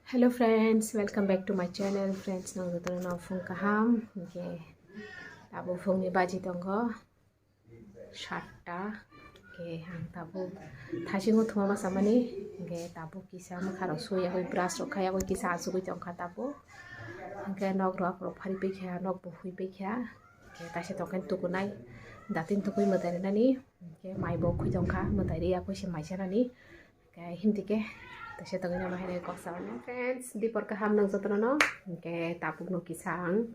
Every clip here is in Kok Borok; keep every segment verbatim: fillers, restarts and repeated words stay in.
Hello friends, welcome back to my channel. Friends, nang jotono no phung kaham. Hingke tabuk phungni baji tongo satta. Hingke ang tabuk thasingo thuma ma samani. Hingke tabuk kisa mwkhang rok sui yagwi brush rok khai yagwi kisa achugwi tongkha tabuk. Hingke nok rok rok phari paikha, nok bo hui paikha. Hingke taisa tongkhe tukunai datin tukui mwtai rinani. Hingke mai bo khui tongkha mwtai ri yakwi se mai sanani. Hingke himdi ke taisa tongwi nang hai kok sawi friends, dipor kaham nang jotono no. Hingke tabuk no kisa ang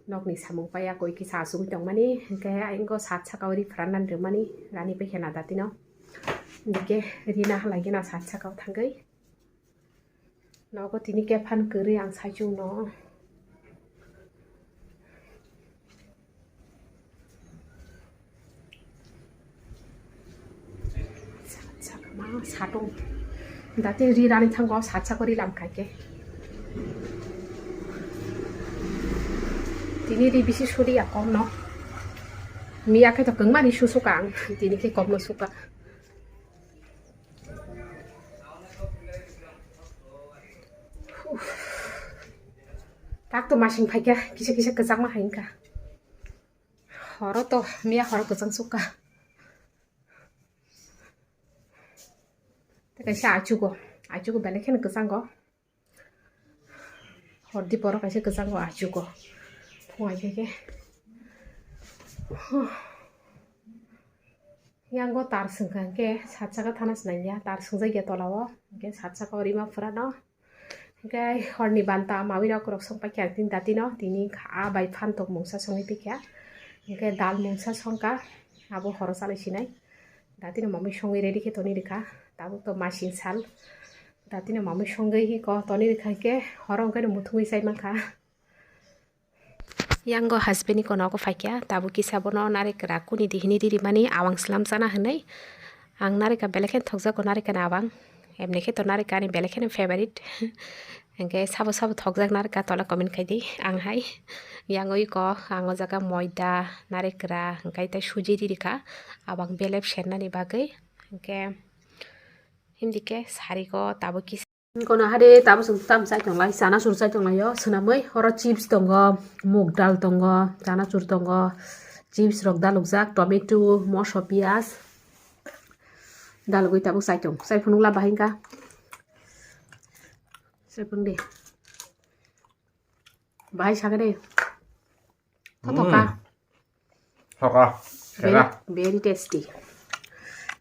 nokni samung paiya koi kisa asugwi tongmani. Hingke ayang sat saka o ri phran nani rwmani rani paikha na datino. Hingke rina halai gina sat saka o thangwi. Nogo tini kephan kwrwi ang saichung no. Satung. Dati ri rani thango satsa kori lam khaike. Tini ri bisi suri ya kom no. Miya khe to kwngmani susuka ang. Tini khe kom no suka. Tak to masing phaikha, kisa kisa kwchangma hai wngkha. Horo to miya horo kwchang sukha. Tei kaisa achugo, achugo belai kheno kwchango. Hordi poro kaisa kwchango achugo. Phung ai khe khe. Yango tar swngkha hwnkhe sat saka thana swnamya, tar swngjak ya tola o, hwnkhe sat saka o rima phurano. Hwnkhe horni banta mawi rok rok song paikha tini datino, tini kha bai phan tok mungsa songwi paikha. Hwnkhe dal mungsa songkha, abo horo chalai sinai. Datino mamwi songwi ready khe toni rikha, tabuk to masing sal. Datino mamwi songwi ko toni rikha hwnkhe horo hwnkhe no muthungwi chai mankha. Yango husband ni kono ogo phaikha, tabuk kisa bono narekra kuni di hini di rimani awang slam chana hinwi. Ang narekra belai kheno thokjago narekra ni awang. Emni khe to narekra ani belai kheno favorite. Hwnkhe sabo sabo thokjak narekra tola comment khai di ang hai. Yango iko ang o jaga moida, narekra, hwnkhe tei suji ri rikha. Awang belep sernani bagwi. Hwnkhe himdi khe sari go tabuk kisa. Kono hade tabuk chwng tam chai tonglai, chana chur chai tonglaio, swnamwi oro chips tongo, mug dal tongo, chana chur tongo, chips rok dalukjak, tomato, moso, piyaj dalugwi tabuk chai tong, chai phunukla bahai wngkha, chai phunuk di. Bahai sakhe de. Thotoka. Mm. Thoka. Very, sera. Very tasty.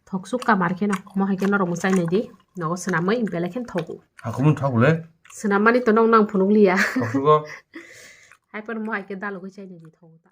Thok suk kamar kheno. Mo hai kheno rong chai nai di. Nogo swnamwi belai khen thogo. Hakumun thok le. Swnam mani to nong nang phunuk liya. Thok sugo. Hai pon mo hai khe dalugwi chai nai di thogo ta.